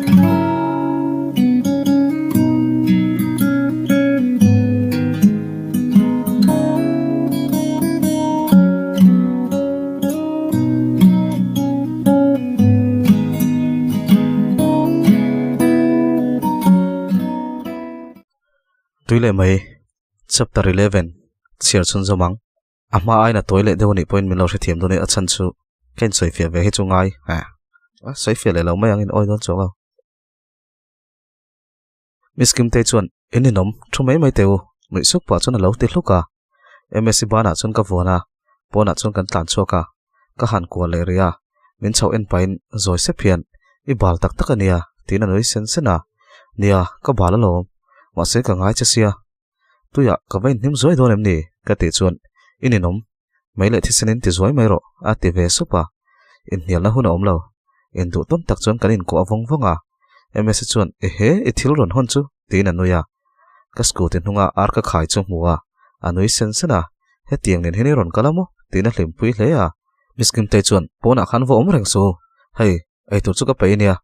Tui leh mai Chapter 11 Chhiar chhun zawm ang. A hma aiin a tawi leh deuh anih pawhin min lo hrethiam dawn e, a chhan chu ka insawifiah ve hi chu ngai a sawifiah leh lo mai angin awi dawn chuang lo. Miss Kimtei chuan in ninawm thu mai mai teh u, nuih suk pah chuan a lo ti hluk a. MSc banah chuan ka vuan a, pawnah chuan kan tlan chhuak a, ka han kual leh rih a, min chhoh en pahin zawi sep hian i bal tak tak a nia tiin a nui sen sen a, nia ka bal alawm, mahse ka ngai che sia. Tuiah ka va inhnim zuai dawn em ni? ka tih chuan i ninawm mai leh thisenin ti zuai mai rawh a ti ve sup a, inhnialna hun a awm lo. Induh tawn tak chuan kan inkuah vawng vawng a, Msa chuan ehe i thil rawn hawn chu tiin a nui a, ka scooty hnunga ar ka khai chu hmu a, a nui sen sen a, hetiang nen hian i rawn kal a maw? tiin a hlimpui hle a. Miss Kimtei chuan pawnah khan va awm reng su, hei eitur chu ka peih a nia,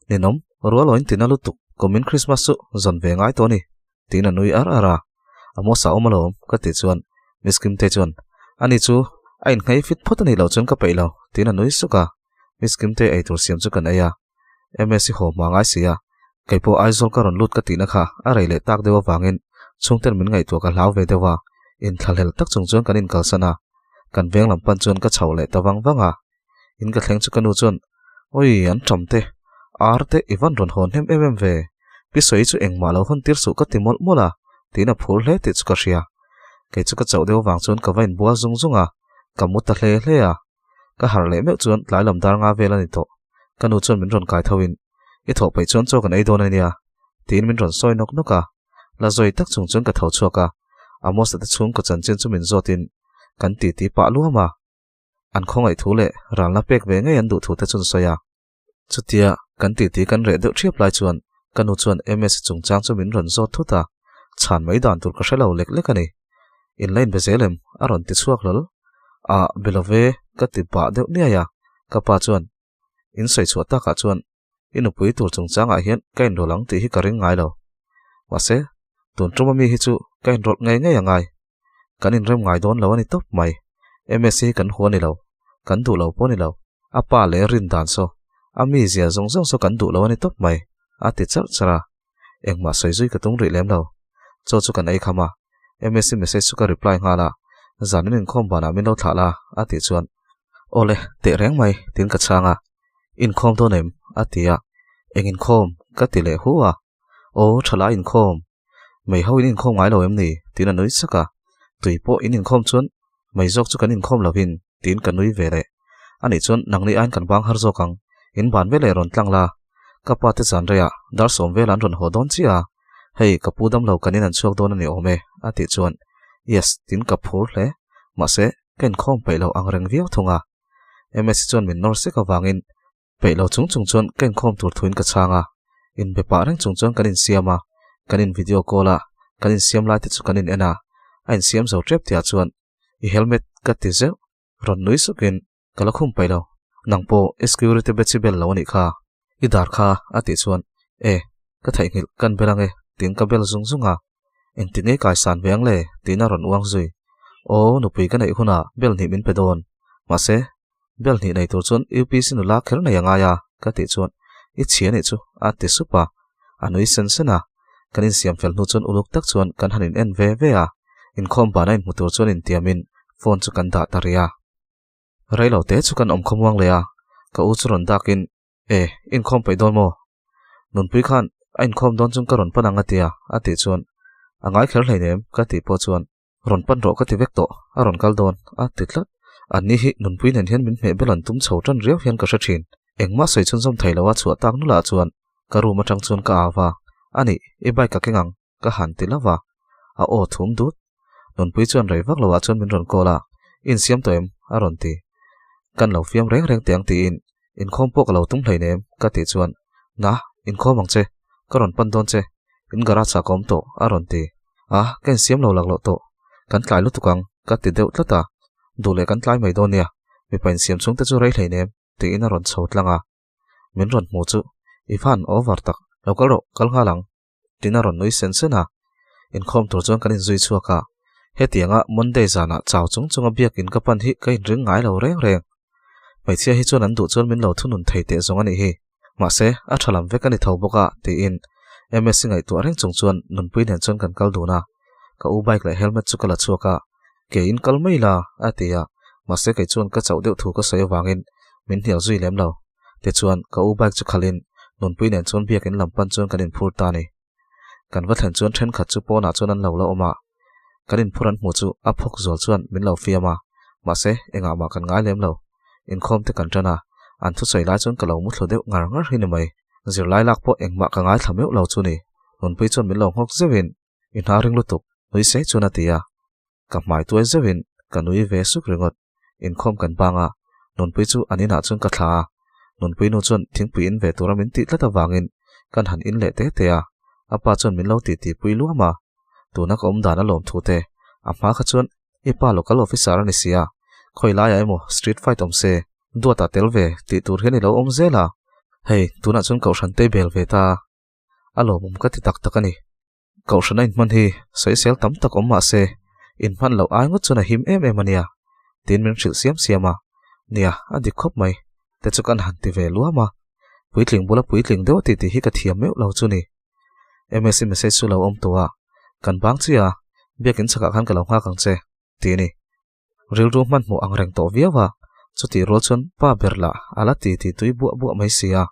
Ninawm, rualawiin tina lutuk, kumin Christmas chu zawn ve ngai tawh a ni, tiin a nui ar ar a. A mawsa awm alawm, ka tih chuan Miss Kimtei chuan, Ani chu a inngei fit phawt a nih loh chuan ka peih lo, tiin a nui suk a. Miss Kimtei eitur siam chu kan ei a, MSc haw hma ngai si a, kei pawh Aizawl ka rawn lut ka tihna kha a rei leh tak deuh avangin chhungten min ngaihtuah ka hlau ve deuh a, inthlahlel tak chung chuan kan inkalsan a, kan veng lam pan chuan ka chho leh ta vang vang a. In ka thleng chu ka nu chuan, Awi, an ṭam te, ar te i van rawn hawn hnem em em ve, pi sawi chu engmah lo hawn tir suh ka ti mawlh mawlh a, tiin a phur hle tih chu ka hria. Kei chu ka chauh deuh avang chuan ka va inbual zung zung a, ka mu ta hle hle a. Ka harh leh meuh chuan tlai lam dar nga vel a ni tawh. Ka nu chuan min rawn kai tho in, I thawh peih chuan chaw kan ei dawn a nia, tiin min rawn sawi nawk nawk a. La zawi tak chung chuan ka tho chhuak a, Amos-a te chhungkaw chanchin chu min zawt in kan titi pah luam a. An khawngaih thu leh ralna pek ve ngei an duh thu te chu an sawi a. Chutia kan titi kan reh deuh ṭhiap lai chuan ka nu chuan MS chungchang chu min rawn zawt thut a, chhan mai dan tur ka hre lo lek lek a ni. In la inbe zel em? a rawn ti chhuak hlawl. Ah, be lo ve, ka ti pah deuh niai a, ka pa chuan in sawi chhuah takah chuan i nupui tur chungchangah hian ka inrawlh ang tih hi ka ring ngai lo. Mahse, tun ṭuma mi hi chu ka inrawlh ngei ngei a ngai. Kan inrem ngai dawn lo a ni tawp mai. Msa hi kan hua ni lo, kan duh lo pawh ni lo. A pa leh rin dan saw, a mizia zawng zawng saw kan duh lo a ni tawp mai, a ti charh charh a. Engmah sawi zui ka tum rih lem lo. Chaw chu kan ei kham a. Msa message chu ka reply nghal a, Zanin inkhawm banah min lo thlah la, a tih chuan, Awle, teh reng mai, tiin ka chhang a. Inkhawm dawn em? a ti a. Eng inkhawm? ka ti leh hu a. Aw, thalai inkhawm. Mei ho in inkhawm ngai lo em ni? tiin a nui sak a. Tui pawh in inkhawm chuan mei zawk chu kan inkhawm lovin, tiin ka nui ve leh. Anih chuan nangni aiin kan bang har zawk ang, in ban veleh rawn tlang la. Ka pa te zan reiah dar sawm vel an rawn haw dawn chiah a, hei ka pu damlo kan in an chhuak dawn a ni awm e, a tih chuan yes tiin ka phur hle. Mahse, ka inkhawm peih lo ang reng viau thung a. Msi chuan min nawr sek avangin Peih lo chung chung chuan ka inkhawm tur thuin ka chhang a, inbe pah reng chung chuan kan insiam a, kan in video call a, kan insiam lai te chu kan in en a, a insiam zo tep tihah chuan i helmet ka ti zeuh, rawn nui sukin ka la khum peih lo, nang pawh i security batch i bel lo anih kha, i dar kha a tih chuan e ka theihnghilh kan bel ange tiin ka bel zung zung a, engtin nge kaisan ve ang le tiin a rawn uang zui, aw nupui ka neih hunah bel hnih min pe dawn, mahse Bel hnih nei tur chuan UPC nula kher nei a ngai a, ka tih chuan i chhia nih chu a ti sup a, a nui sen sen a. Kan insiam fel hnu chuan uluk tak chuan kan han in en ve ve a, inkhawm bana inhmu tur chuan intiamin phone chu kan dah ta rih a. Reilo te chu kan awm khawmuang leh a, ka u chu rawn dakin E, inkhawm peih dawn maw? Nunpui khan a inkhawm dawn chung ka rawn pan ang a tia, a tih chuan a ngai kher hleinem ka tih pawh chuan Rawn pan rawh ka ti vek tawh, a rawn kal dawn, a ti tlat. Anni hi nunpui nen hian min hmeh bel an tum chho tan riau hian ka hre thin. Engmah sawi chhunzawm thei lo a chhuah tak nulah chuan ka room atang chuan ka au va, Ani, i bike ka keng ang, ka han ti lo va. A aw thum dut. Nunpui chuan rei vak loah chuan min rawn call a, I insiam tawh em? a rawn ti. Kan lo fiam reng reng teh ang tiin inkhawm pawh ka lo tum hleinem ka tih chuan, Na, inkhawm ang che, ka rawn pan dawn che, in garage ah ka awm tawh, a rawn ti. A, ka insiam lo lak loh tawh, kan tlai lutuk ang, ka ti deuh tlat a, duh leh kan tlai mai dawn nia, mipa insiam chhung te chu rei hleinem, tiin a rawn chho tlang a. Min rawn hmu chu, I van over tak, lo kal rawh, kal nghal ang. Tiin a rawn nui sen sen a. Inkhawm tur chuan kan inzui chhuak a. Hetianga Monday zanah chau chung chunga biakin ka pan hi ka inring ngai lo reng reng. Hmeichhia hi chuan an duh chuan min lo thunun thei teh zawng a nih hi. Mahse, a tha lam vek a ni tho bawk a, tiin Msi ngaihtuah reng chung chuan Nunpui nen chuan kan kal dun a. Ka u bike leh helmet chu ka la chhuak a, Ke in kal mai la, a ti a. Mahse kei chuan ka chauh deuh thu ka sawi avangin min hnial zui lem lo. Tichuan, ka u bike chu khalhin Nunpui nen chuan biakin lam pan chuan kan inphur ta a ni. Kan va thlen chuan thenkhat chu pawnah chuan an lo la awm a, kan inphur an hmuh chu a phawk zual chuan min lo fiam a, mahse engah mah kan ngai lem lo. Inkhawm te kan tan a, an thusawi lai chuan ka lo muthlu deuh ngar ngar hi ni mai. Zirlai lak pawh engmah ka ngaithla meuh lo chu ni. Nunpui chuan min lo nghawk zeuhin, I hna ring lutuk, nui sei chuan a ti a. Ka hmai tuai zeuhin ka nui ve suk ringawt. Inkhawm kan bang a, Nunpui chu an inah chuan ka thla a. Nunpui nu chuan thingpui in ve tura min tih tlat avangin kan han in leh te te a, a pa chuan min lo titi pui luam a. Tuna ka awm dan a lawm thu te, a hma kha chuan i pa local officer a ni si a, khawi laiah emaw street fight awm se, duatah tel ve tih tur hian i lo awm zel a. Hei, tunah chuan kohhran tei bel ve ta. A lawmawm ka ti tak tak a ni. Kohhran a inhman hi sawisel tam tak awm mah se, inhman loh ai ngawt chuan a him em em a nia, tiin min hrilh siam siam a. Nia, a dik khawp mai, te chu kan han ti ve luam a. Puitling bula puitling deuh tih tih hi ka thiam meuh lo chu ni. Msi message chu lo awm tawh a, Kan bang chiah a, biakin chhakah khan ka lo nghak ang che, ti a ni. Rilru hmanhmawh ang reng tawh viau a, chutih rual chuan pa ber lah a la ti ti tui buah buah mai si a.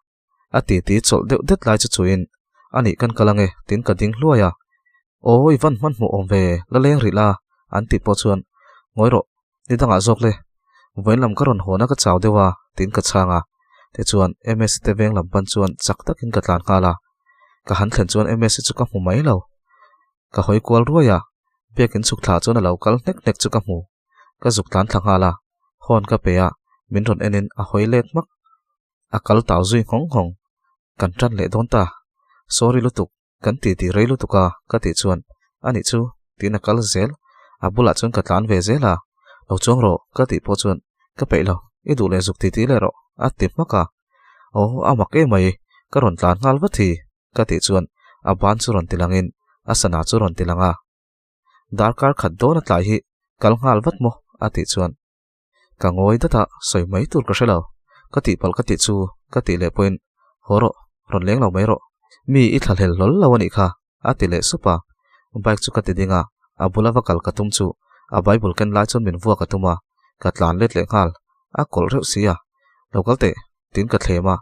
A titi chawlh deuh det lai chu chuin, A nih kan kal ange, tiin ka ding hluai a. Aw, i van hmanhmawh awm ve, la leng rih la, an tih pawh chuan, Ngawi rawh, ni dangah zawk le. Vawiin lam ka rawn hawn a ka chau deuh a, tiin ka chhang a. Tichuan, Msi te veng lam pan chuan chak takin ka tlan nghal a. Ka han thlen chuan Msi chu ka hmu mai lo. Ka hawi kual ruai a, biakin chhuk thla chuan a lo kal hnek hnek chu ka hmu. Ka zuk tlan thla nghal a, hawn ka pe a, min rawn enin a hawi let hmak. A kal tau zui nghawng nghawng. Kan tan leh dawn ta. Sorry lutuk, kan ti ti rei lutuk a, ka tih chuan, A nih chu, tiin a kal zel. A bulah chuan ka tlan ve zel a. Lo chuang rawh, ka tih pawh chuan, Ka peih lo, i duh leh zuk ti ti leh rawh, a ti hmak a. Aw, a mak em mai, ka rawn tlan nghal vat hi, ka tih chuan, a ban chu rawn ti langin, a sana chu rawn ti lang a. Darkar khat dawn a tlai hi, kal nghal vat maw, a tih chuan, Ka ngawi dat a, sawi mai tur ka hre lo. Ka tihpalh ka tih chu ka tih leh pawhin, Haw rawh, rawn leng lo mai rawh. Mi i thlahlel hlawl lo a nih kha, a ti leh sup a. Bike chu ka ti ding a, a bula va kal ka tum chu a Bible ken lai chuan min vuak a tum a, ka tlan let leh nghal. A kawlh reuh si a, Lo kal teh, tiin ka thlem a.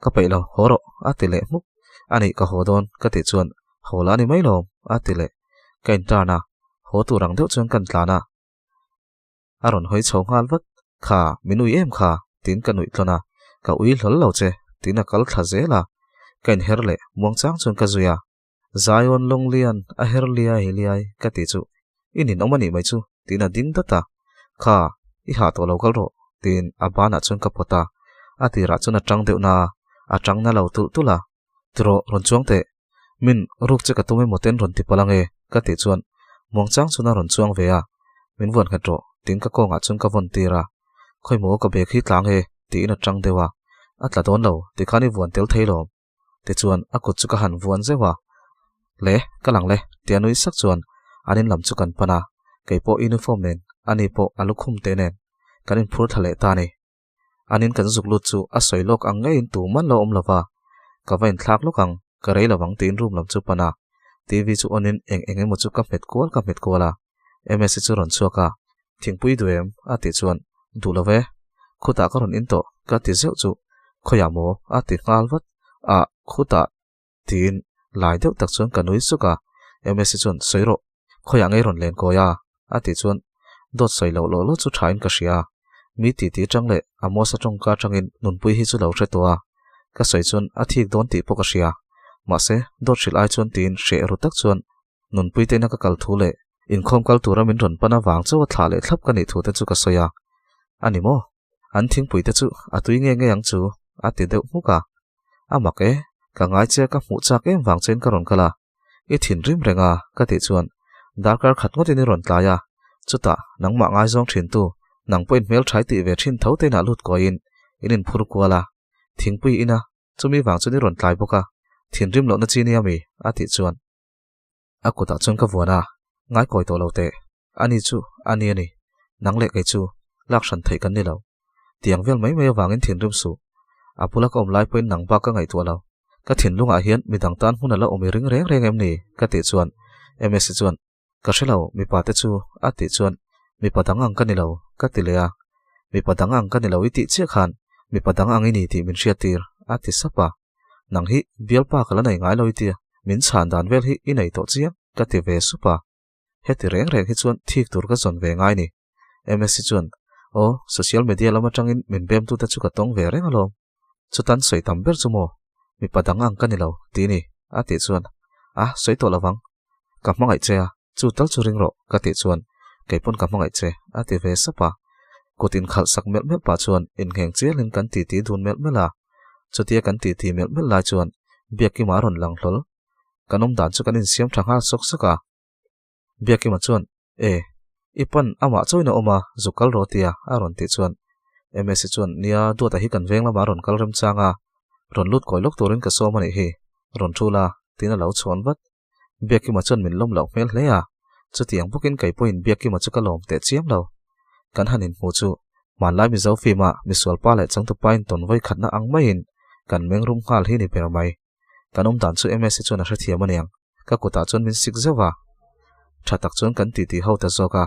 Ka peih lo, haw rawh, a ti leh hmuk. A nih ka haw dawn, ka tih chuan, Haw la a ni mai lawm, a ti leh. Ka inturn a, haw tur ang deuh chuan kan tlan a. A rawn hawi chho nghal vat, Kha, min ui em kha? tiin ka nuih tlawn a, Ka ui hlawl lo che, tiin a kal thla zel a. Ka inher leh muangchang chuan ka zui a. Zion Lawnglian, a her liai liai, ka tih chu, I ninawm a nih mai chu, tiin a ding dat a. Kha, i hah tawh lo kal rawh, tiin a banah chuan ka pawt a. A tirah chuan a tang deuh na a, a tang na lo tulh tulh a. Tiraw, rawn chuang teh. Min ruk che ka tum emaw ten rawn ti palh ange, ka tih chuan muangchang chuan a rawn chuang ve a. Min vuan nghet rawh, tiin ka kawngah chuan ka vawn tir a. Khawimaw ka bag hi tla ange, tiin a tang deuh a. A tla dawn lo, tikhan i vuan tel thei lawm. Tichuan a kut chu ka han vuan zeuh a. Le, ka lang le, tia nui sak chuan an in lam chu kan pan a. Kei pawh uniform nen, ani pawh a lukhum te nen kan inphur thla leh ta a ni. An in kan zuk lut chu a sawi lawk ang ngeiin tu man lo awm lova, ka va inthlak lawk ang, ka rei lovang tiin room lam chu pan a, TV chu on in eng eng emaw chu ka hmet kual ka hmet kual a, Msi chu rawn chhuak a, Thingpui duh em? a tih chuan, Duh lo ve, khutah ka rawn in tawh ka ti zeuh chu, Khawiah maw? a ti nghal vat a, Khutah. Tiin lai deuh tak chuan ka nui suk a, Msi chuan sawi rawh, khawiah ngei rawn len kawi a? a tih chuan dawt sawi loh lawh lawh chu thain ka hria. Mi titi atang leh Amos-a tawngka atangin nunpui hi chu lo hre tawh a, ka sawi chuan a thik dawn tih pawh ka hria. Mahse, dawt hrilh ai chuan tiin hreh ru tak chuan nunpui te ina ka kal thu leh inkhawm kal tura min rawn pan avang chauh a thlah leh thlap ka nih thu te chu ka sawi a. A ni maw? An thingpui te chu a tui nge nge ang chu? a ti deuh hmuk a. A mak e, ka ngai che ka hmuh chak em vang chein ka rawn kal a, i thinrim reng a ka tih chuan darkar khat ngawtin i rawn tlai a, chutah nangmah ngaizawng thin tu nang pawhin hmelthai tih ve thin tho te inah lut kawiin in inphur kual a, thingpui ina. Chumi vang chuan i rawn tlai bawk a, thinrim lohna chi nia mi? a tih chuan a kutah chuan ka vuan a, Ngaikawi tawh lo teh, ani chu a ni a ni, nang leh kei chu lak hran theih kan ni lo. Tiang vel mai mai avangin thinrim suh. A bula ka awm lai pawhin nang bak ka ngaihtuah lo. Ka thinlungah hian midang tan hmun a la awm i ring reng reng em ni? ka tih chuan Msi chuan Ka hre lo, mipa te chu a tih chuan mipa dang ang ka ni lo ka ti leh a. Mipa dang ang ka ni lo i tih chiah khan mipa dang ang i ni tih min hriattir a ti sap a. Nang hi bialpa ka la nei ngai lo i tia, min chhan dan vel hi i nei tawh chiang ka ti ve sup a. Heti reng reng hi chuan thik tur ka zawn ve ngai ni. Msi chuan, Aw, social media lam atangin min bemtute chu ka tawng ve reng alawm. Chutan sawi tam ber chu maw? Mipa dang ang ka ni lo, ti ni, a tih chuan, A, sawi tawh lovang. Ka hmangaih che a, chu tal chu ring rawh, ka tih chuan, Kei pawn ka hmangaih che, a ti ve sap a. Kut inkhalh sak melh melh pah chuan inngheng chialin kan titi dun melh melh a. Chutia kan titi melh melh lai chuan Biakkima a rawn lang hlawl. Kan awm dan chu kan insiam tha nghal sawk sawk a. Biakima chuan, E, i pan amah chauhin a awm a, zuk kal rawh tia a rawn tih chuan Msi chuan, Nia, Duata hi kan veng lamah a rawn kal remchang a, rawn lut kawi lawk turin ka sawm a nih hi, rawn thu la, tiin a lo chhawn vat. Biakima chuan min lawm loh hmel hle a, chutiang bawkin kei pawhin Biakima chu ka lawm teh chiam lo. Kan han inhmu chu hmanlai Mizo film-a misualpa leh changtupa intawn vawi khatna ang maiin kan mengrum nghal hi ni ber mai. Kan awm dan chu Msi chuan a hrethiam aniang, ka kutah chuan min sik zeuh a. Tha tak chuan kan titi ho ta zawk a,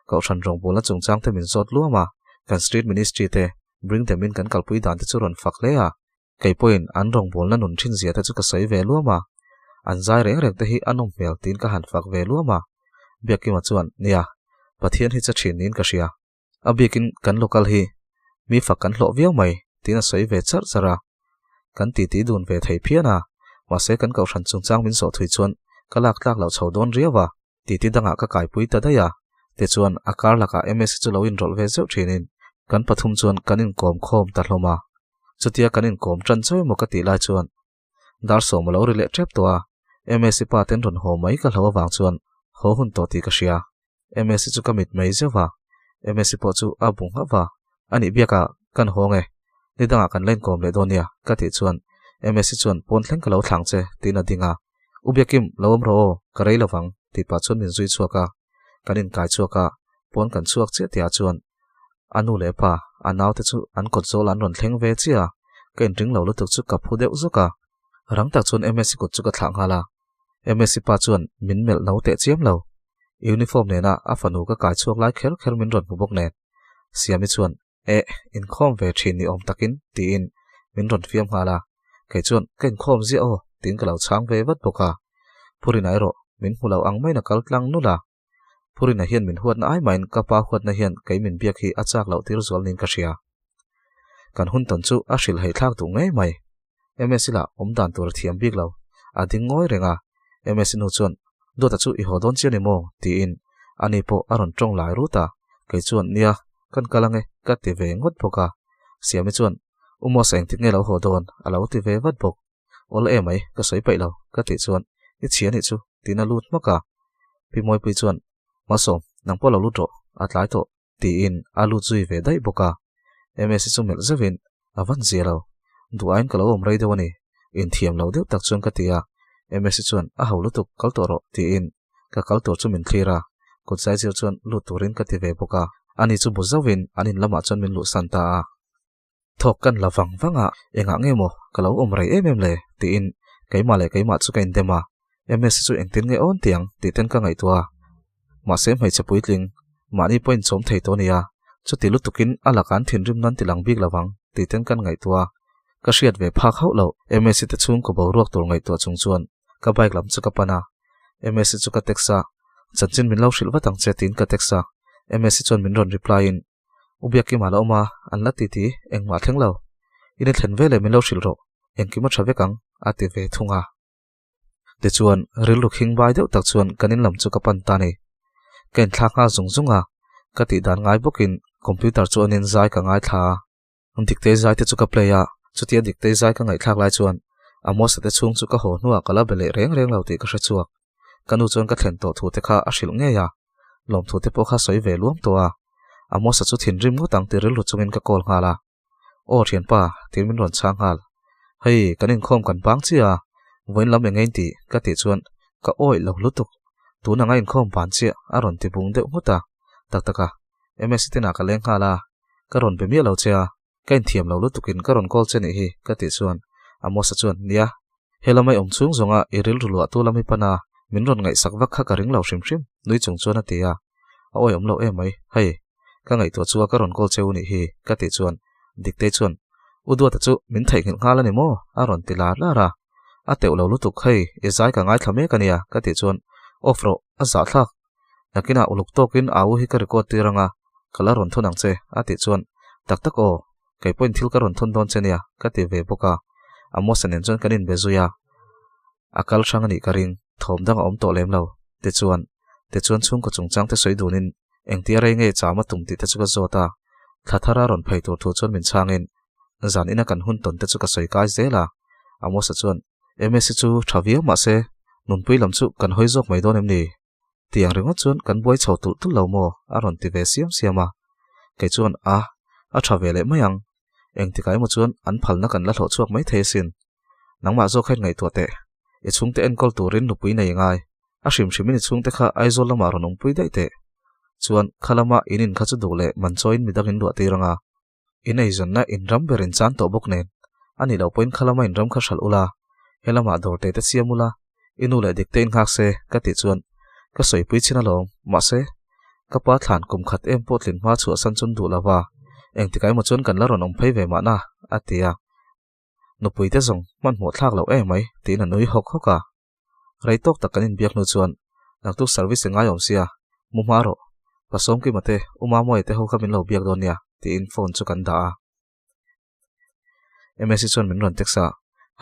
Kohhran rawngbawlna chungchang te min zawt luam a, kan street ministry te bring them in kan kalpui dan te chu rawn fak hle a, kei pawhin an rawngbawlna nun thin zia te chu ka sawi ve luam a, an zai reng reng te hi a nawm hmel tiin ka han fak ve luam a. Biakkima chuan, Nia, Pathian hi che thin niin ka hria. A bikin kan local hi mi fak kan hlawh viau mai tiin a sawi ve charh charh a. Kan titi dun ve thei phian a, mahse kan kohhran chungchang min zawh thui chuan ka lak tlak loh chho dawn riau a, titi dangah ka kaipui ta daih a. Tichuan a kar lakah Msi chu lo inrawlh ve zeuh thinin kan pathum chuan kan inkawm khawm ta hlawm a. Chutia kan inkawm tan chauh emaw ka tih lai chuan Dar sawm a lo ri leh tep tawh a, Msi pa ten rawn haw mai ka hlo avang chuan haw hun tawh tih ka hria. Msi chu ka mit mai zeuh a, Msi pawh chu a bu nghauh va, A nih biakah kan haw nge, ni dangah kan la inkawm leh dawn nia ka tih chuan Msi chuan pawn thleng ka lo thlang che tiin a ding a, U Biakim lo awm rawh aw, ka rei lovang tih pah chuan min zui chhuak a, kan inkai chhuak a, pawn kan chhuak chiah tihah chuan A nu leh pa, a naute chu an kawt zawl an rawn thleng ve chiah a, ka inring lo lutuk chu ka phu deuh zawk a. Rang tak chuan Msi kut chu ka thlah nghal a. Msi pa chuan min melh no teh chiam lo. Uniform nena a fanu ka kai chhuak lai kher kher min rawn hmu bawk nen. Siami chuan, Eh, inkhawm ve thin ni awm takin, tiin min rawn fiam nghal a. Kei chuan, Ka inkhawm ziah aw, tiin ka lo chhang ve vat bawk a. Phurina erawh min hmu lo ang maiin a kal tlang nulh a. Phurina hian min huatna ai mahin ka pa huatna hian kei min biak hi a chak loh tir zual niin ka hria. Kan hun tawn chu a hrilh heih thlak duh ngei mai. Msi lah awm dan tur a thiam bik lo, a ding ngawi reng a. Msi nu chuan, Duata chu i haw dawn chian i maw? tiin ani pawh a rawn tawng lai rut a. Kei chuan, Nia, kan kal ange ka ti ve ngawt bawk a. Siami chuan, U Mosa engtik nge lo haw dawn? a lo ti ve vat bawk. Awl e mai, ka sawi paih lo, ka tih chuan, I chhia nih chu, tiin a lut hmak a. Pi Mawipui chuan, Malsawm, nang pawh lo lut rawh, a tlai tawh, tiin a lut zui ve daih bawk a. Msi chu melh zeuhin, A van zia lo, duh aiin ka lo awm rei deuh a ni, inthiam lo deuh tak chuan ka ti a. Msi chuan, A ho lutuk, kal tawh rawh, tiin ka kal tur chu min thlir a. Kut zaizir chuan lut turin ka ti ve bawk a. Ani chu bu zauhin an in lamah chuan min luhsan ta a. Thawk kan la vang vang a, engah nge maw ka lo awm rei em em le? tiin keimah leh keimah chu ka indem a, Ms chu engtin nge awn tiang tih ten ka ngaihtuah a, mahse hmeichhe puitling mahni pawh inchawm thei tawh a nia, chuti lutukin a lakah an thinrim nan ti lang bik lovang tih ten kan ngaihtuah a, ka hriat ve phak hauh loh. Ms te chhungkaw boruak tur ngaihtuah chung chuan ka bike lam chu ka pan a, Ms chu ka text a, chanchin min lo hrilh vat ang che tiin ka text a, Ms chuan min rawn reply in U Biakkima la awm a, an la ti ti, engmah thleng lo. In i thlen veleh min lo hrilh rawh, engkim a tha vek ang, a ti ve thung a. Tichuan, rilru khing bai deuh tak chuan kan in lam chu ka pan ta ni. Ka inthlak nghal zung zung a, ka tih dan ngai bawkin computer chu anin zai ka ngaithla a. Diktei zai te chu ka play a, chutia Diktei zai ka ngaihthlak lai chuan Amosa te chhung chu ka haw hnuah ka la be leh reng reng lo tih ka hre chhuak. Ka nu chuan ka thlen tawh thu te kha a hrilh ngei a, lawmthu te pawh kha sawi ve luam tawh a. Amosa chu thinrim ngawt ang ti rilru chungin ka call nghal a. Aw thianpa, tiin min rawn chhang nghal. Hei, kan inkhawm kan bang chiah a, vawiin lam eng engin tih ka tih chuan ka awih lo lutuk. Tun anga inkhawm ban chiah a rawn ti bung deuh nghut a. Tak tak a, MS tinah ka leng nghal a, ka rawn be miah lo che a, ka inthiam lo lutukin ka rawn call che nih hi ka tih chuan Amosa chuan, Nia, he lamai awm chhung zawnga i rilru luahtu lam hi pan a, min rawn ngaihsak vak kha ka ring lo hrim hrim, nui chung chuan a ti a. A awih awm lo em mai, hei, ka ngaihtuah chu a ka rawn call che u nih hi ka tih chuan Diktei chuan, U Duata chu min theihnghilh nghal a ni maw? a rawn ti lar lar a. A teuh lo lutuk, hei, i zai ka ngaithla mek a nia ka tih chuan, Off rawh, a zahthlak. Nakinah uluk tawkin au hi ka record tir anga, ka la rawn thun ang che a tih chuan, Tak tak aw, kei pawhin thil ka rawn thun dawn che nia ka ti ve bawk a. Amosa nen chuan kan inbe zui a. A kal hrang a nih ka ring, thawm dang a awm tawh lem lo. Tichuan, tichuan chhungkaw chungchang te sawi dunin engtia rei nge cham a tum tih te chu ka zawt a, thla thara rawn phei tur thu chuan min chhangin zan ina kan hun tawn te chu ka sawi kai zel a. Amosa chuan, Msi chu tha viau mah se, nunpui lam chu kan hawi zawk mai dawn em ni? Tiang ringawt chuan kan buai chho tulh tulh lo maw? a rawn ti ve siam siam a. Kei chuan, A, a tha ve leh mai ang. Engtikah emaw chuan an phalna kan la hlawh chhuak mai thei asin. Nangmah zawk kha in ngaihtuah teh. I chhungte enkawl turin nupui nei ngai. A hrim hrimin i chhungte kha Aizawl lamah rawn awmpui daih teh. Chuan, kha lama in in kha chu duh leh man chawiin midang in luah tir anga. In eizawnna in ram ber in chan tawh bawk nen. A nih loh pawhin kha lama in ram kha hralh ula, he lamah dawr te te siam ula, i nu leh dik te in nghak se ka tih chuan ka sawipui chin alawm. Mahse, ka pa thlan kum khat em pawh tlin hma chhuahsan chun duh lova, engtikah emaw chuan kan la rawn awm phei ve mahna, a ti a. Nupui te zawng hmanhmawh thlak loh em mai tiin a nui hawk hawk a. Rei tawk tak kan inbiak hnu chuan naktuk service ngai awm sia, mu hma rawh, Pasawmkima te, U Mamawia te ho kha min lo biak dawn nia tiin phone chu kan dah a. Msi chuan min rawn text a,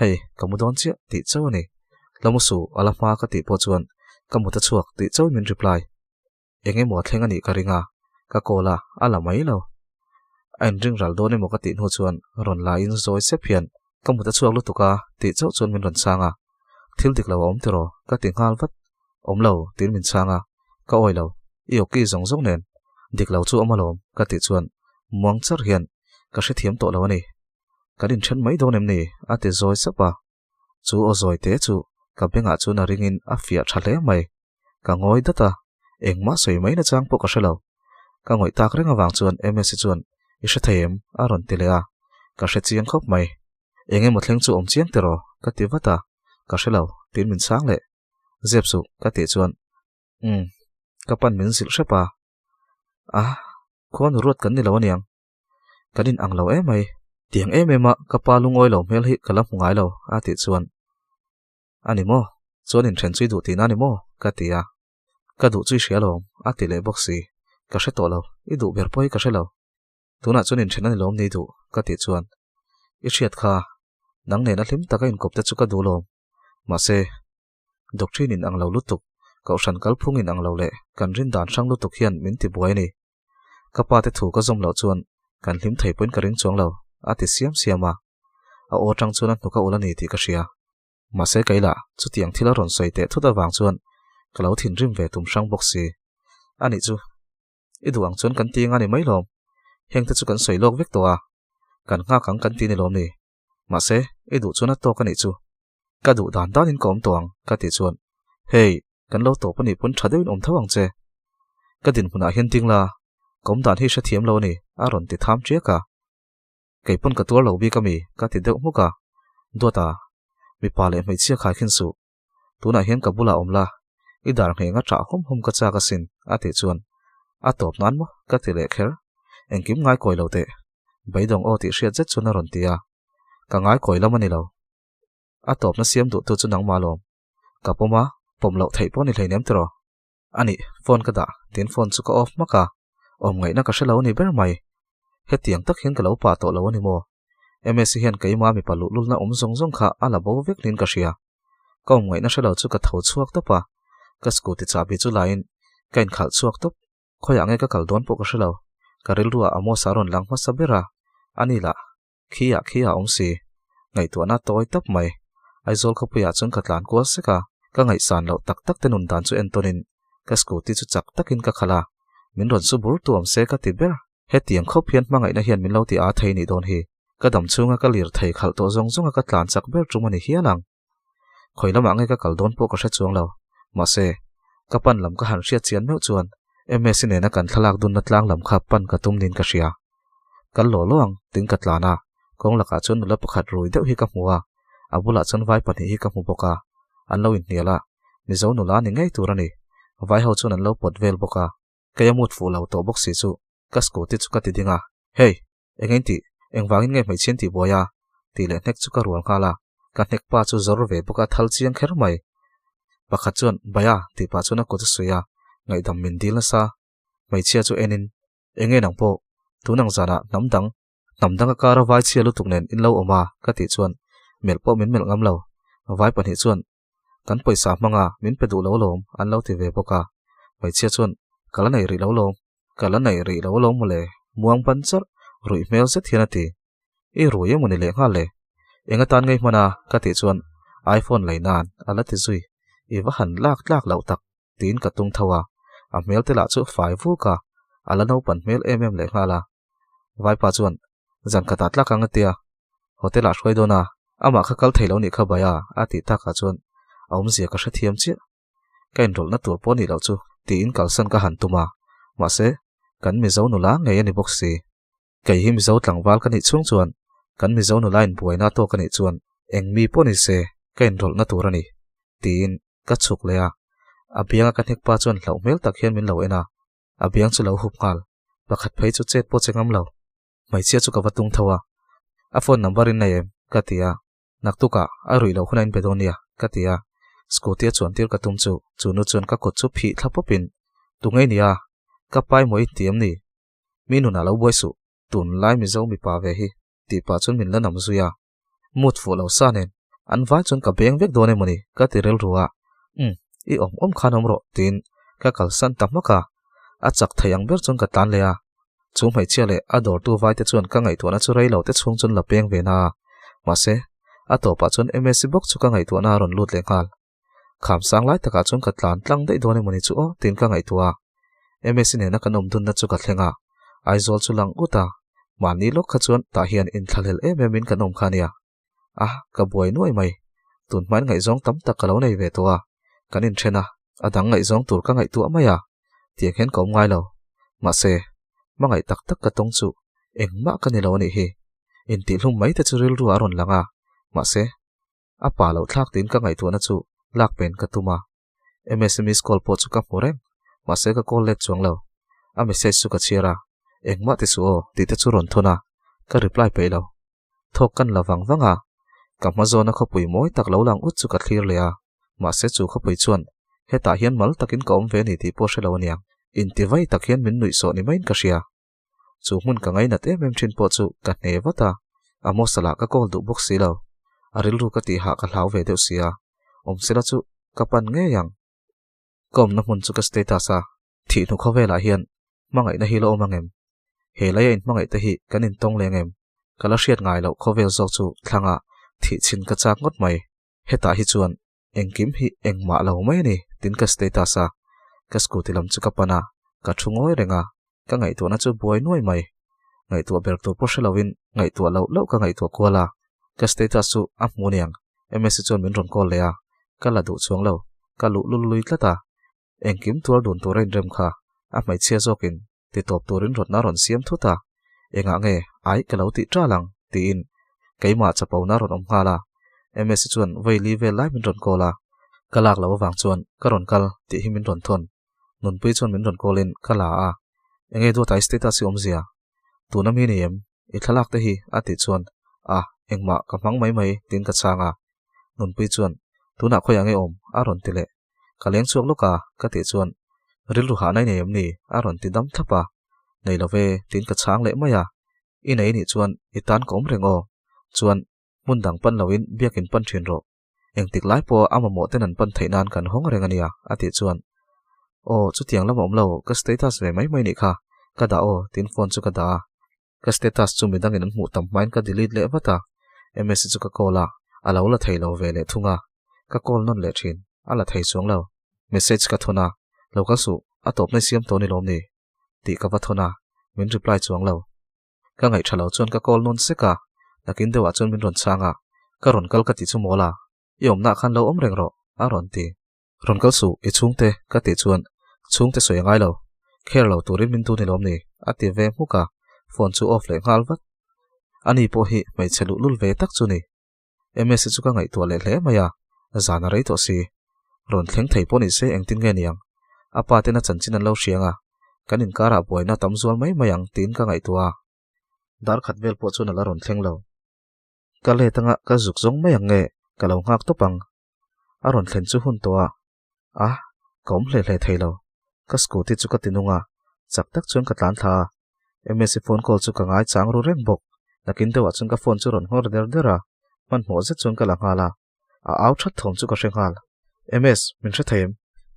hei ka mu dawn chiah tih chauh a ni. La mu suh a la hma ka tih pawh chuan ka mut a chhuak tih chauhin min reply. Eng emaw a thleng a nih ka ring a, ka call a, a la mai lo. A inring ral dawn emaw ka tih hnu chuan rawn la in zawi sep hian ka mut a chhuak lutuk a tih chauh chuan min rawn chhang a, thil dik lo a awm tiraw ka ti nghal vat. Awm lo tiin min chhang a, ka awi lo, i awki zawng zawng nen dik lo chu awm alawm ka tih chuan muang char hian ka hrethiam tawh lo a ni. Kan inthen mai dawn em ni? a ti zawi sap a. Chu aw zawi te chu ka bengah chuan a ringin a fiah tha hle mai. Ka ngawi dat a, engmah sawi mai nachang pawh ka hre lo. Ka ngawih tak reng avang chuan Msi chuan, I hre thei em? a rawn ti leh a, ka hre chiang khawp mai. Eng emaw thleng chu awm chiang tiraw? ka ti vat a, ka hre lo, tiin min chhang leh. Zep suh, ka tih chuan, Umm, ka pan min zilh hrep a. A, khuanu ruat kan ni lo aniang. Kan in ang lo em mai. Tiang em em a ka pa lungawi lo hmel hi ka la hmu ngai lo, a tih chuan, A ni maw? Chuan inthen chu i duh tihna a ni maw? ka ti a. Ka duh chu i hria alawm, a ti leh bawk si. Ka hre tawh lo, i duh ber pawh hi ka hre lo. Tunah chuan inthen a ni lawm ni duh, ka tih chuan, I hriat kha, nang nena hlim taka inkawp te chu ka duh lawm. Mahse, doctrine in ang lo lutuk, kohhran kalphung in ang lo leh kan rin dan hrang lutuk hian min ti buai a ni. Ka pa te thu ka zawm loh chuan kan hlim thei pawhin ka ring chuang lo, a ti siam siam a. A aw atang chuan a hnuk a ul a ni tih ka hria. Mahse keilah chutiang thil a rawn sawi teh thut avang chuan ka lo thinrim ve tum hrang bawk si. Anih chu, i duh ang chuan kan ti eng a ni mai lawm. Hengte chu kan sawi lawk vek tawh a, kan nghak ang kan ti ni lawm ni. Mahse, i duh chuan a tawk a nih chu. Ka duh dan danin ka awm tawh ang, ka tih chuan, Hei, kan lo tawp a nih pawn tha deuhin awm tho ang che. Ka dinhmunah hian ding la, ka awm dan hi hrethiam lo a ni, a rawn ti tham ṭiak a. Kei pawn ka tuar lo bik a mi, ka ti deuh hmuk a. Duata, mipa leh hmeichhia khai khin suh. Tunah hian ka bulah awm la, i dar ngheng a ṭah hawm hawm ka chak asin, a tih chuan, A tawp nan maw? ka ti leh kher. Engkim ngaikawi lo teh. Beidawng aw tih hriat zet chuan a rawn ti a. Ka ngaikawi lam a ni lo. A tawpna siam duhtu chu nangmah lawm. Ka pawm a, pawm loh theih pawh ni hleinem tiraw? A nih, phone ka dah, tiin phone chu ka off hmak a. Awm ngaihna ka hre lo a ni ber mai. Hetiang tak hian ka lo pah tawh lo a ni maw? Msi hian keimah mipa luhlulna awm zawng zawng kha a la bo vek niin ka hria. Ka awm ngaihna hre lo chu ka tho chhuak tawp a, ka scooty chahbi chu laiin ka inkhalh chhuak tawp. Khawiah nge ka kal dawn pawh ka hre lo. Ka rilruah Amos a rawn lang hmasa ber a, a ni lah Khiah khiah awm si. Ngaihtuahna tawi tawp mai. Aizawl khawpuiah chuan ka tlan kual sek a, ka ngaihsan loh tak tak te nun dan chu entawnin ka scooty chu chak takin ka khalh a, min rawn su bur tu awm se ka ti ber. Hetiang khawp hian hmangaihna hian min lo ti aa thei nih dawn hi. Ka dam chhunga ka lir thei khalh tawh zawng zawnga ka tlan chak ber tum a ni hial ang. Khawi lamah nge ka kal dawn pawh ka hre chuang lo. Mahse, ka pan lam ka han hriat chian meuh chuan Msi nena kan thlalak dunna tlang lam kha pan ka tum niin ka hria. Kal law law ang, tiin ka tlan a. Kawng lakah chuan nula pakhat rui deuh hi ka hmu a, a bulah chuan vai pahnih hi ka hmu bawk a. An lo inhnial a, Mizo nula ni ngei tur a ni. Vai ho chuan an lo pawt vel bawk a. Kei a mut fuh lo tawh bawk si chu ka scooty chu ka ti ding a, Hey! Eng in tih? Engvangin nge hmeichhian tih buai a? tih leh hnek chu ka rual nghal a, ka hnek pa chu zawr ve bawk a thal chiang kher mai. Pakhat chuan, Baya! tih pah chuan a kut a suih a, ngaihdam min dil nasa. Hmeichhia chu en in, Enge nang pawh? Tun ang zanah hnam dang, hnam dang a kara vai chhia lutuk nen in lo awm a? ka tih chuan melh pawh min melh ngam lo. Vai pahnih chuan, Kan pawisa hmanga min pe duh lo lawm an lo ti ve bawk a. Hmeichhia chuan, Ka la nei rih lo lawm, ka la nei rih lo lawm mawle, muang ban charh, ruih hmel zet hian a ti. I rui emaw ni leh nghal le? Eng atan ngei hman a? ka tih chuan iPhone lei nan a la ti zui. I va han lak tlak loh tak tiin ka tung tho a, a hmel te lah chu fai vuk a, a la naupan hmel em em leh nghal a. Vaipa chuan, Zan khatah tlak ang a tia, hotel ah hruai dawn a, amah kha kal thei lo nih kha Baya a tih takah chuan a awmzia ka hrethiam chiah. Ka inrawlhna tur pawh nih loh chu tiin kalsan ka han tum a, mahse kan Mizo nula ngei a ni bawk si. Kei hi Mizo tlangval ka nih chhung chuan kan Mizo nula inbuaina tawk a nih chuan eng mi pawh ni se ka inrawlhna tur a ni tiin ka chhuk leh a, a bianga ka hnek pa chuan hlauh hmel tak hian min lo en a. A biang chu lo hup nghal. Pakhat phei chu chet pawh che ngam lo. Hmeichhia chu ka va tung tho a. A phone number in nei em? ka ti a. Naktukah a ruih loh hun a inbe dawn nia, ka ti a. Scooty a chuan tir ka tum chu, chu nu chuan ka kut chu phih thla pawp in, Tu ngei nia? Ka pai maw i ti em ni? Mi nunah lo buai suh, tunlai Mizo mipa ve hi, tih pah chuan min la nam zui a. Mut fuh lo sa nen, an vai chuan ka beng vek dawn emawni ka ti rilru a, Umm, i awm awm khan awm rawh tiin ka kalsan ta hmak a, a chak thei ang ber chuan ka tlan leh a, chu hmeichhia leh a dawrtu vaite chuan ka ngaihtuahna chu rei lo te chhung chuan la peng ve na a, mahse, a tawpah chuan Msi bawk chu ka ngaihtuahna a rawn lut leh nghal. Kham sang lai takah chuan ka tlan tlang daih dawn emawni chu aw tiin ka ngaihtuah a, Msi nena kan awm dunna chu ka thleng a, Aizawl chu lang ut a, mahni lawk kha chuan tah hian inthlahlel em em in kan awm kha ania. A, ka buai nuai mai. Tun hmain ngaihzawng tam tak ka lo nei ve tawh a, kan inthen a, a dang ngaihzawng tur ka ngaihtuah mai a, tiang hian ka awm ngai lo. Mahse, hmangaih tak tak ka tawng chu engmah ka ni lo anih hi. Intihhlum mai te chu rilru a rawn lang a, mahse, A pa loh thlak tiin ka ngaihtuahna chu lak pen ka tum a. Msms call pawh chu ka hmu reng, mahse ka call let chuang lo. A message chu ka chhiar a, Engmah ti suh aw tih te chu rawn thawn a, ka reply peih lo. Thawk kan la vang vang a, ka hma zawna khawpui mawi tak lo lang ut chu ka thlir leh a, mahse chu khawpui chuan hetah hian mal takin ka awm ve a ni tih pawh hre lo aniang. Intivai tak hian min nuih sawh ni maiin ka hria. Chu hmun ka ngainat em em thin pawh chu ka hne vat a, Amos-a lah ka call duh bawk si lo. A rilru ka tihah ka hlau ve deuh si a, awmsela chu ka pan ngei ang. Ka awmna hmun chu ka status a, thih hnu khawvelah hian hmangaihna hi la awm ang em? He laia inhmangaih te hi kan intawng leng em? Ka la hriat ngai loh khawvel zawk chu thlangah thih chhin ka chak ngawt mai. Hetah hi chuan Engkim hi engmah lo mai a ni, tin ka status a, ka scooty lam chu ka pan a, ka thu ngawi reng a, ka ngaihtuahna chu buai nuai mai. Ngaihtuah ber tur pawh hre loin ngaihtuah loh loh ka ngaihtuah kual a, ka status chu a hmu niang, Msi chuan min rawn call leh a, ka la duh chuang lo, ka luh lul lui tlat a, engkim tuar dun tur a inrem kha, a hmeichhia zawkin ti tawp turin rawtna a rawn siam thut a, engah nge ai ka lo tih ṭal ang tiin keimah chapona a rawn awm nghal a, Msi chuan vawi li vel lai min rawn call a, ka lak loh avang chuan ka rawn kal tih hi min rawn thawn. Nunpui chuan min rawn call in ka la a, enge duat ai status hi awmzia? Tuna mi nei em? I thlalak te hi a tih chuan a, engmah ka hmang mai mai tiin ka chhang a, Nunpui chuan tunah khawiah nge awm a rawn ti leh. Ka leng chhuak lawk a, ka tih chuan, Rilru hahna i nei em ni? a rawn ti dam thlap a. Nei lo ve, tiin ka chhang leh mai a. I nei nih chuan i tan ka awm reng aw. Chuan, hmun dang pan loin biakin pan thin rawh. Engtik lai pawh a mamawh ten an pan theih nan kan hawng reng a nia, a tih chuan, Aw, chutiang lam a awm lo, ka status ve mai mai nih kha, ka dah aw, tiin phone chu ka dah a. Ka status chu midangin an hmuh tam hmain ka delete leh vat a, Msi chu ka call a, a lo la thei lo ve leh thung a, ka call nawn leh thin, a la thei chuang lo. Message ka thawn a, lo kal suh, a tawp nai siam tawh ni lawm ni? tih ka va thawn a, min reply chuang lo. Ka ngaih tha lo chuan ka call nawn sek a, Nakin deuhah chuan min rawn chhang a, Ka rawn kal ka tih chu mawl a, i awmnaah khan lo awm reng rawh, a rawn ti. Rawn kal suh, i chhungte, ka tih chuan, Chhungte sawi a ngai lo, care lo turin min dun i lawm ni, a ti ve hmuk a, phone chu off leh nghal vat. Ani pawh hi hmeichhe luhlul ve tak chu ni. Msa chu ka ngaihtuah leh hle mai a, zan a rei tawh si. Rawn thleng thei pawh ni se engtin nge niang? A pa ten a chanchin an lo hriang a, kan inkarah buaina tam zual mai mai ang tiin ka ngaihtuah a. Dar khat vel pawh chuan a la rawn thleng lo. Ka let anga ka zuk zawng mai ang nge ka lo nghak tawp ang. A rawn thlen chu hun tawh a, a ka awm hle hle thei lo. Ka scooty chu ka ti nung a, chak tak chuan ka tlan thla a. Msi phone call chu ka ngai chang ru reng bawk. Nakin deuhah chuan ka phone chu rawn nghawr der der a, hmanhmawh zet chuan ka la nghal a. A au that thawm chu ka hre nghal. MS, min hre thei em?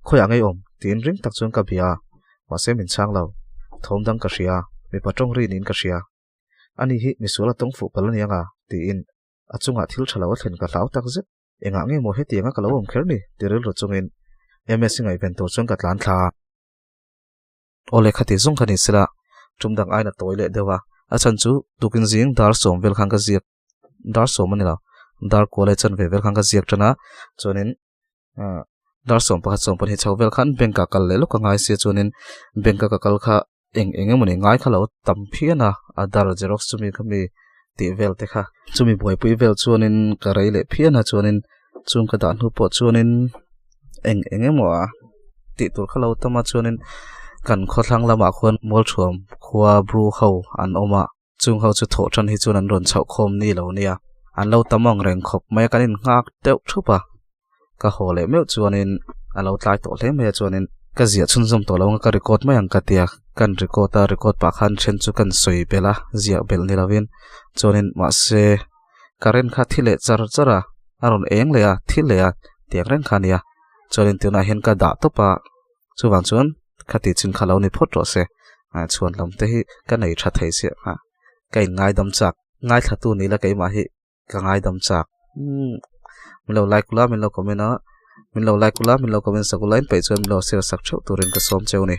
Khawiah ngei awm? tiin ring tak chuan ka bia a, mahse min chhang lo. Thawm dang ka hria, mipa tawng ri niin ka hria. Ani hi misual a tawng fuh palh a ni anga? tiin a chungah thil tha lo a thlen ka hlau tak zet. Engah nge maw hetianga ka lo awm kher ni? ti rilru chungin MS i ngaihven tur chuan ka tlan thla a. Aw le khati zawng kha ni sela, tum dang aina tawi leh deuh a, a chhan chu tukin zing dar sawm vel khan ka ziak dar sawm a ni lo, dar kual leh chanve vel khan ka ziak tan a, chuanin dar sawm pakhat sawm pahnih chho vel khan bank ah kal leh lawk a ngai sia chuanin bank a ka kal kha eng eng emawni ngai kha lo tam phian a, a dar xerox chumi kha mi tih vel te kha chumi buaipui vel chuanin ka rei leh phian a chuanin chung ka dah hnu pawh chuanin eng eng emaw a tih tur kha lo tam a chuanin kan khawthlang lamah khuan mualthuam khua bru ho an awm a chung ho chu thawh tan hi chuan an rawn chhoh khawm ni lo nia an lo tam ang reng khawp mai a kan innghak deuh thup a ka haw leh meuh chuanin a lo tlai tawh hle mai a chuanin ka ziah chhunzawm tawh lo ang a ka record mai ang ka ti a kan record a record pah khan then chu kan sawi belh a ziah belh ni lovin chuanin mahse current kha thi leh char char a a rawn eng leh a thi leh a tiang reng kha a ni a chuanin tunah hian ka dah tawp a chuvang chuan kha tih chin kha lo ni phawt rawh se ah chhuan lam te hi ka nei tha thei chiah a ka inngaidam chak ngaithlatu ni la keimah hi ka ngaidam chak umm min lo like ula min lo comment a min lo like ula min lo comment sak ula in peih chuan min lo share sak theuh turin ka sawm cheu a ni.